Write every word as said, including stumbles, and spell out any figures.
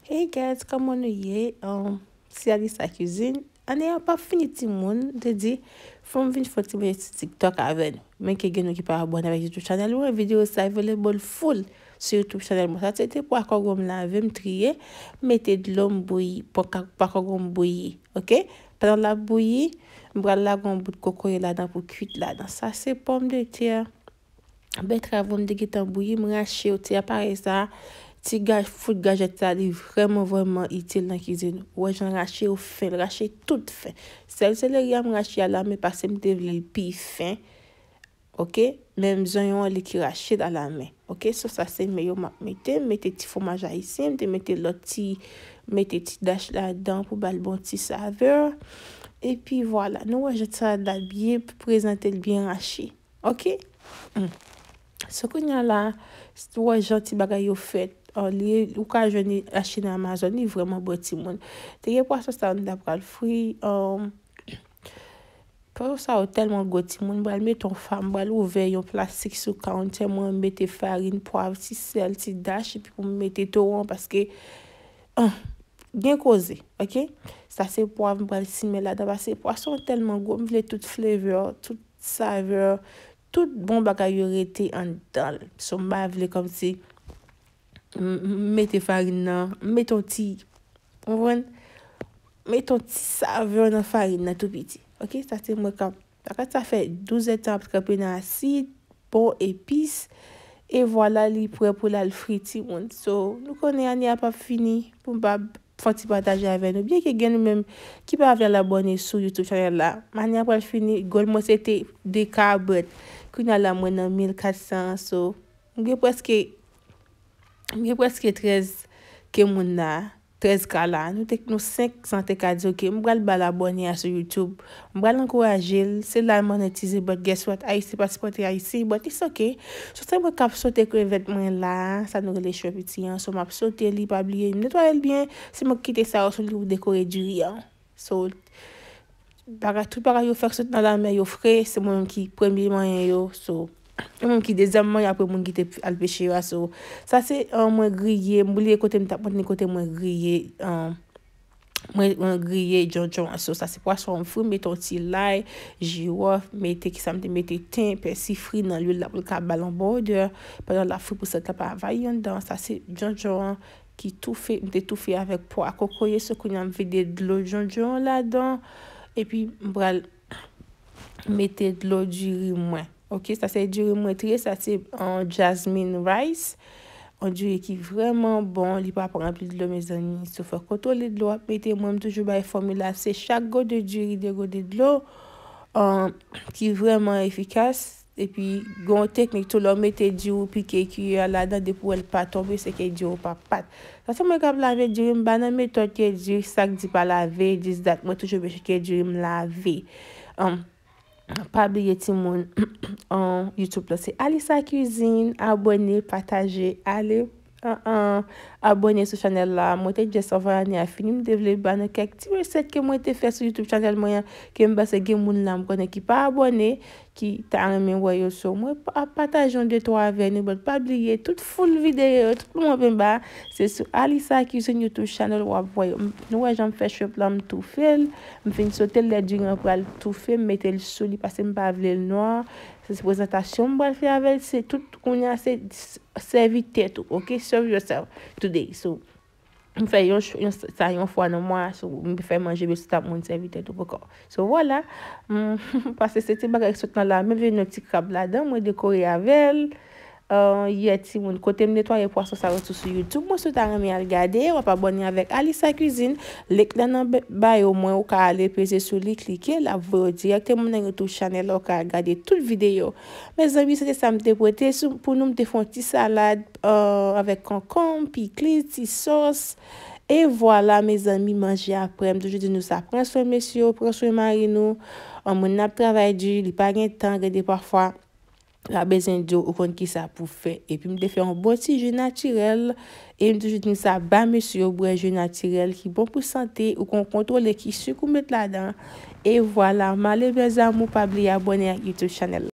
Hey guys, kòman nou ye? Um, se Alisa Cuisine. Ane a p ap fini timoun, m te di, fò m vin fè yon ti manje sou TikTok avè nou. Men ke gen nou ki pa abòne avèk YouTube channel mwen, videyo sa available full sou YouTube channel mwen. Sa se te pwa kògwò m lave, m triye, m mete dlo, m bouyi, pwa ka-, pwa kògwò m bouyi, oke? Pandan l ap bouyi, m pral lage yon bout kokoye ladan pou kwit ladan. Sa se pòmdetè. Bètrav mwen, m te gentan bouyi, m rache yo. Ti aparèy sa, ti ga-, fout gajèt sa, li vrèman, vrèman itil nan kizin. Ou wè jan l rache yo fen, l rache tout fen. Sèl seleri a m rache a la, men paske m te vle l pi fen. Oke? Menm zonyon an, li ki rache l a la men. Oke? So, sa se men yo m ap mete. M mete ti fwomaj ayisyen, m te mete lòt ti, mete ti dach ladan pou ba l bon ti savè. Epi vwala, nou wè jan salad la byen prezante, l byen rache. Oke? Mm. So, kounye a la, ou wè jan ti bagay yo fèt. An, li, ou ka jwenn li achte nan Amazon, li vrèman bon timoun. Te gen pwason sa m ta pral fri, um, pwason sa yo tèlman gwo timoun, m pral mete yon fa, m pral ouvè yon plastik sou counter mwen, m mete farin, pwav, ti sèl, ti dach, epi pou m mete towo an, paske, an, gen koze, oke? Sa se pwav m pral simen ladan, paske pwason an tèlman gwo, m vle tout flavor, tout savè, tout bon bagay yo rete anndan l. So, m pa vle kòmsi m, m mete farin nan, m mete yon ti, w konprann? Mete yon ti savè nan farin nan tou piti. Oke, sa se mwen k ap, bagay sa fè douz èdtan ap tranpe nan asid, bon epis, e vwala li prè pou l al fri timoun. So, nou konnen ane a p ap fini, pou m pa fè yon ti pataje avè nou. Byenke gen nou menm ki pa vle al abòne sou YouTube channel la. Ane a pral fini, goal mwen se te de K abòne. Kounye a la mwen nan mil kat san, so, m gen prèske, m gen prèske trèz K moun la, trèz K la. Nou te, nou senk san te ka di, oke, m pral ba l abòne a sou YouTube. M pral ankouraje l, se la l monetize, but guess what? Ayisyen pa sipòte Ayisyen, but it's oke. So, se mwen k ap sote krevèt mwen la, sa nou rele shrimp piti an. So, m ap sote li, pa bliye, m netwaye l byen. Se mwen k kite sa yo sou li pou dekore diri an. So, bagay, tout bagay yo fèk sot nan lanmè, yo fre, se mwen menm ki premye manyen yo. So, mwen menm ki dezyèm manyen apre moun ki te al peche yo a. So, sa se, uh, mwen griye, m bliye kote m t ap montre kote mwen griye, uh, mwen, mwen griye djondjon an. So, sa se pwason an m fri, m mete yon ti lay, jiwòf, mete, kisa m te mete, ten, pèsi fri nan lwil la pou l ka ba l yon bon odè. Pandan l ap fri pou sèl la pa anvayi anndan. Sa se djondjon an ki toufe, m te toufe avèk pwa kokoye. So, kounye a m vide dlo djondjon an ladan. Epi m pral mete dlo diri mwen. Oke, sa se diri mwen triye, sa se, uh, jasmine rice. Yon diri ki vrèman bon, li pa pran anpil dlo, mezanmi. So, fò kontwole dlo w ap mete. Mwen, m toujou bay fòmila, se chak gode diri, de gode dlo, uh, ki vrèman efikas. Epi, gen yon teknik tou, lè w mete diri w pike kiyè a ladan, depi w wè l pa tonbe, se ke diri w pa pat. Sa se mwen k ap lave diri m, m pa nan metòd ke diri sa k di pa lave, this, that. Mwen toujou make sure ke diri m lave. Um, Pa bliye timoun, an, YouTube la se Alisa Cuisine, abòne, pataje, ale, an, an, abòne sou chanèl la. Mwen te just anvan ane a fini, m te vle ba nou kèk ti resèt ke mwen te fè sou YouTube chanèl mwen an, ke m panse gen moun la m konnen ki pa abòne, ki ta renmen wè yo. So, mwen pa-, ap pataje yon de twa avè nou, but pa bliye, tout full videyo yo, tout moun anba, se sou Alisa Cuisine YouTube channel w ap wè yo. M-, nou wè jan m fè shrimp la, m toufe l, m fin sote l, lè diri an pral toufe, m mete l sou li, paske m pa vle l nwa. Se, se prezantasyon m pral fè avè l, se tout, kounye a, se s-, sèvi tèt ou, oke? Serve yourself today. So, m fè yon, ch-, yon, sa yon fwa nan mwa, so, m fè manje, men se t ap moun sèvi tèt ou poko. So, vwala. M, paske se ti bagay ki sot nan la, men vin yon ti krab ladan, mwen dekore avè l. Uh, yeah, timoun, kote m netwaye pwason sa yo tou sou YouTube. Mwen, si w ta renmen al gade, w ap abòne avèk Alisa Cuisine. Link la nan b-, bio mwen, ou ka ale peze sou li, klike, l ap voye w dirèkteman nan YouTube channel la, ou ka gade tout videyo. Mezanmi, se te sa m te pote sou, pou nou, m te fè yon ti salad, uh, avèk konkonm, pikliz, ti sòs. E vwala, mezanmi, manje a prè. M toujou di nou sa, pran swen mesye yo, pran swen mari nou. Yon moun n ap travay di, li pa gen tan, gen de pafwa, la bezwen di w, ou konn kisa pou fè. Epi m te fè yon bon ti ji natirèl. E m toujou di m sa, ba mesye yo bwè ji natirèl ki bon pou sante, ou konn kontwole ki sik ou met ladan. E vwala, m ale mes amours, pa bliye abòne ak YouTube channel la.